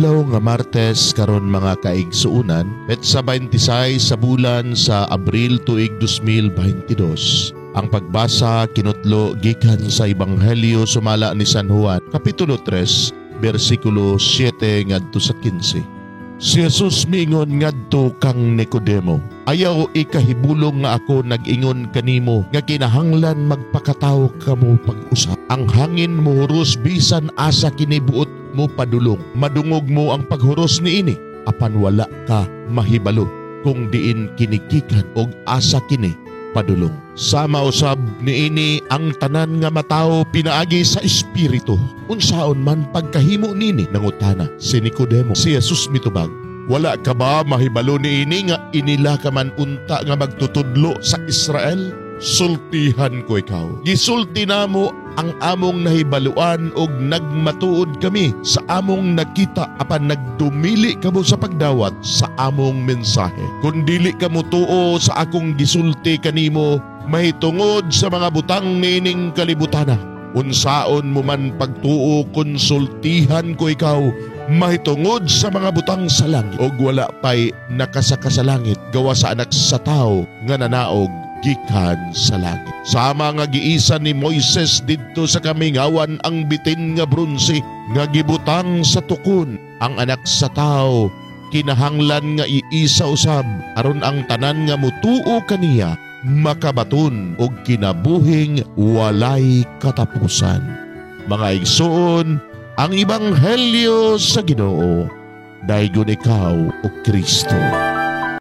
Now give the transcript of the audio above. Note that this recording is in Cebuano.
Adlaw nga Martes karon, mga kaigsuonan, petsa 26 sa bulan sa Abril, tuig 2022. Ang pagbasa kinutlo gikan sa Ebanghelyo sumala ni San Juan, Kapitulo 3, bersikulo 7 ngadto sa 15. Si Jesus miingon ngadto kang Nicodemo, "Ayaw ikahibulong nga ako nag-ingon kanimo nga kinahanglan magpakatawo kamo pag-usa. Ang hangin muhuros bisan asa kini buot mo padulong. Madungog mo ang paghuros niini, apan wala ka mahibalo kung diin kini gikan og asa kini padulong. Sama usab niini ang tanan nga matawo pinaagi sa Espiritu." "Unsaon man pagkahimo nini?" nangutana si Nicodemo. Si Jesus mitubag, "Wala ka ba mahibalo niini nga inila ka man unta nga magtutudlo sa Israel? Sultihan ko ikaw. Gisulti namo ang among nahibaluan og nagmatuod kami sa among nakita, apan nagdumili kamo sa pagdawat sa among mensahe. Kung dili ka motuo sa akong gisulti kanimo mahitungod sa mga butang niining kalibutana, unsaon mo man pagtuo kung sultihan ko ikaw mahitungod sa mga butang sa langit? Og wala pa'y nakasaka sa langit gawa sa Anak sa Tao nga nanaog gikan sa langit. Sama nga giisa ni Moises didto sa kamingawan ang bitin nga bronse nga gibutang sa tukon, ang Anak sa Tao kinahanglan nga iisa usab, aron ang tanan nga mutuo kaniya makabaton og kinabuhing walay katapusan." Mga igsoon, ang Ebanghelyo sa Ginoo. Daygon ikaw, o Kristo.